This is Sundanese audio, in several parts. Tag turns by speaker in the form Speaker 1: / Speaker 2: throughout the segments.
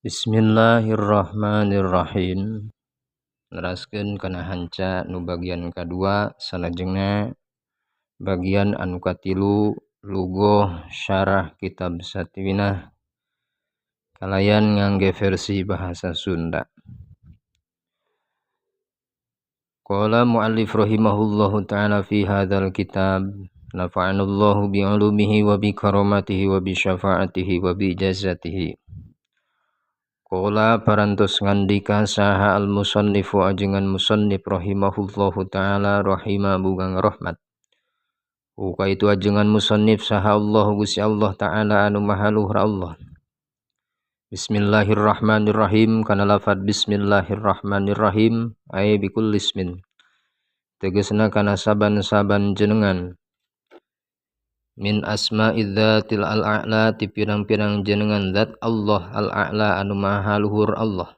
Speaker 1: Bismillahirrahmanirrahim. Neraskeun kana hanca nu bagian kadua salajengna bagian anu katilu lugoh syarah kitab Safinah kalayan ngangge versi bahasa Sunda. Qala muallif rahimahullahu ta'ala fi hadzal kitab nafa'anallahu bi'ulumihi wa bi karamatihi wa bi syafaatihi wa bi ijazatihi. Qala parantos ngandika saha al-musannifu ajengan musannif rahimahullahu ta'ala rahima bugang rahmat. Uka itu ajengan musannif saha Allah Gusti Allah ta'ala anu maha luhur Allah. Bismillahirrahmanirrahim kana lafad bismillahirrahmanirrahim ay bikulli ismin. Tegasna kana saban-saban jenengan. Min asma'iz dzatil al-a'la ti pirang-pirang jenengan zat Allah al-a'la anu maha luhur Allah.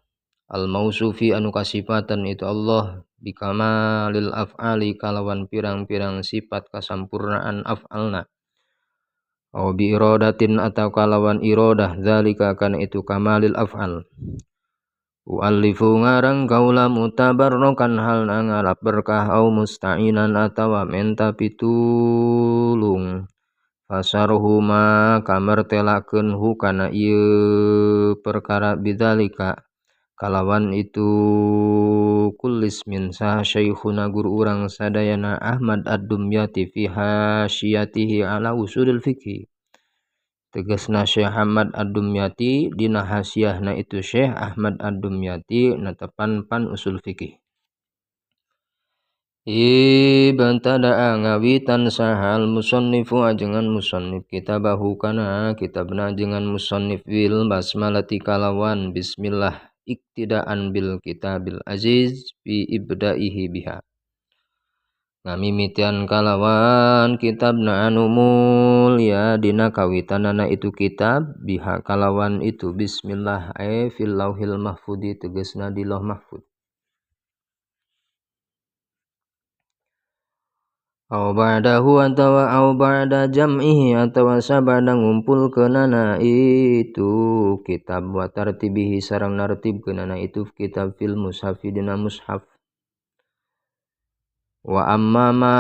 Speaker 1: Al-mausufi anu kasifatan itu Allah bikamalil af'ali kalawan pirang-pirang sifat kasampurnaan af'alna. Aw bi iradatin atau kalawan iradah zalika kana itu kamalil af'al. U'allifu ngarang kaula mutabarrokan halna ngalap berkah au musta'inan atawa menta pitulung. Fasaruhuma kamertelakeun hu kana ieu perkara bidzalika kalawan itu kullis min sah syaikhuna guru urang sadayana Ahmad Ad-Dumyati fi hasyiyatihi ala usulil fikih. Tegasna Syekh Ahmad Ad-Dumyati dina hasiahna itu Syekh Ahmad Ad-Dumyati netepan pan usul fikih. Ibtada'a ngawitan sahal musannifu ajengan musannif kitabahu kana kitabna ajengan musannif bil basmalati kalawan bismillah iktidaan bil kitabil aziz fi ibda'ihi biha. Ngamimitian kalawan kitabna anu mulya dina kawitanana itu kitab biha kalawan itu bismillah ay fil lauhil mahfudi tegasna di lauh mahfud. Au ba'dahu atawa au ba'da jam'ihi atawa sabada ngumpulkeunana itu kitab wa tartibihi sareng nartibkeunana itu kitab fil mushafi dina mushaf. Wa amma ma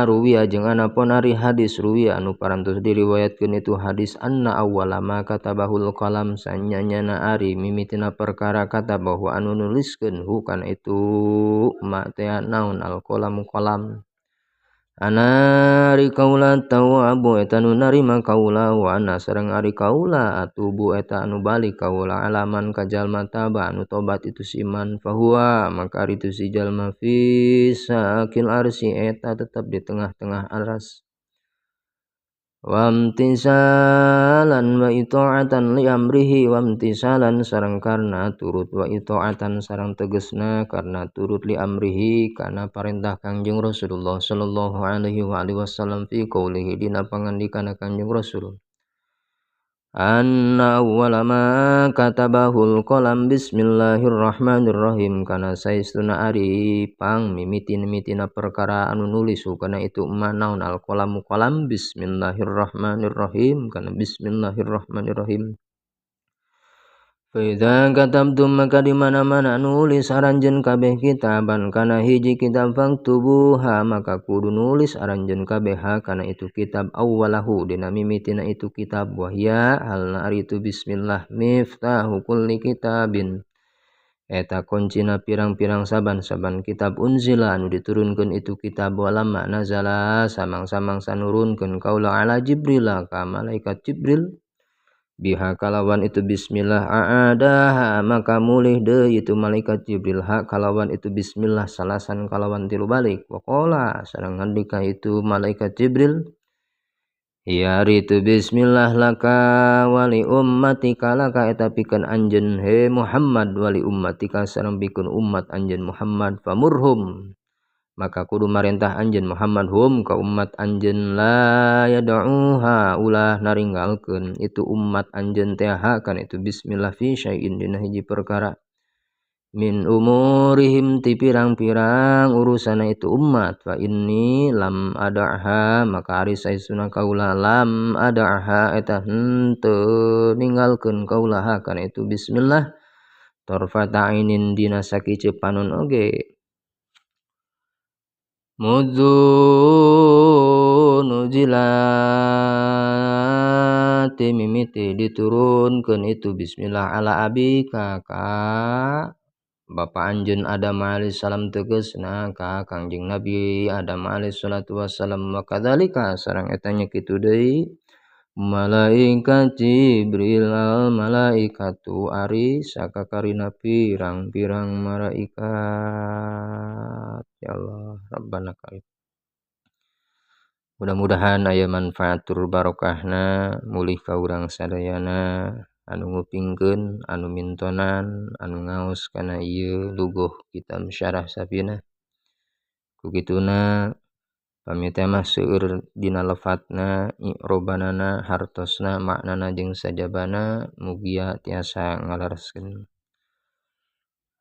Speaker 1: ruwiya jeung anapun ari hadis ruwiya anu parantos diriwayatkeun itu hadis anna awwala ma katabahul qalam sanyanyana ari mimitina perkara katabahu anu nuliskeun hu kana itu ma teh naon al qalamu qalam. Ana ari kaula tawwabu eta nu narima kaula wa ana sareng ari kaula atubu eta anu balik kaula alaman ka jalma taba anu tobat itu si iman fahuwa maka ari itu si jalma fi sakil arsi eta tetap di tengah-tengah aras. Wamtisalan wa ita'atan li amrihi wamtisalan sareng karna turut wa ita'atan sareng tegesna karna turut li amrihi kana parentah Kangjeng Rasulullah sallallahu alaihi wa alihi wasallam fi qaulihi dina pangandikana Kangjeng Rasul. Anna awwala ma katabahul qalam bismillahirrahmanirrahim kana saestuna ari pang mimiti-mimitina perkara anu nulis kana itu manaon al qalamu qalam bismillahirrahmanirrahim kana bismillahirrahmanirrahim. Fa idza katabtum maka di mana-mana nulis aranjeun kabeh kitaban kana hiji kitab faktubuha maka kudu nulis aranjeun kabeh kana itu kitab awwalahu dina mimitina itu kitab wahya halna ari itu bismillah miftahu kulli kitabin eta kuncina pirang-pirang saban-saban kitab unzila anu diturunkeun itu kitab walamma nazala samang-samang sanurunkeun kaula ala Jibril ka malaikat Jibril biha kalawan itu bismillah aadaha maka mulih deui itu malaikat Jibril ha kalawan itu bismillah salasan kalawan tilu balik waqala sareng ngandika itu malaikat Jibril ya itu bismillah laka wali ummatika laka eta pikeun anjeun he Muhammad wali ummatika sareng pikeun umat anjeun Muhammad famurhum maka kudu marentah anjeun Muhammad hum ka umat anjeun la yad'uha ulah naringgalkeun itu umat anjeun teh kan itu bismillah fi syai'in dina hiji perkara Min umurihim ti pirang-pirang urusana itu umat fa inni lam ada'ha maka ari saestuna kaula lam ada'ha eta henteu ninggalkeun kaula kana itu bismillah tarfata ainin dina sakiceup panon oge mudzu nuzilat mimiti diturunkeun itu bismillah ala abika ka Bapa anjeun Adam alaihi salam tegasna ka Kangjeng Nabi Adam alaihi salatu wassalam wa kadzalika sareng eta nya kitu deui malaikat Jibril al malaikatu ari sakakarina pirang-pirang malaikat. Ya Allah Rabbana karim. Mudah-mudahan aya manfaat tur barokahna mulih ka urang sadayana anu ngupingkeun, anu mintonan, anu ngaos kana ieu luguh kitab Syarah Safinah. Ku kituna pami teh mah seueur dina lefatna, i'robanana, hartosna, maknana jeung sajabana mugia tiasa ngalereskeun.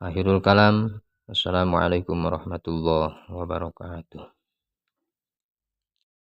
Speaker 1: Akhirul kalam, wassalamualaikum warahmatullahi wabarakatuh.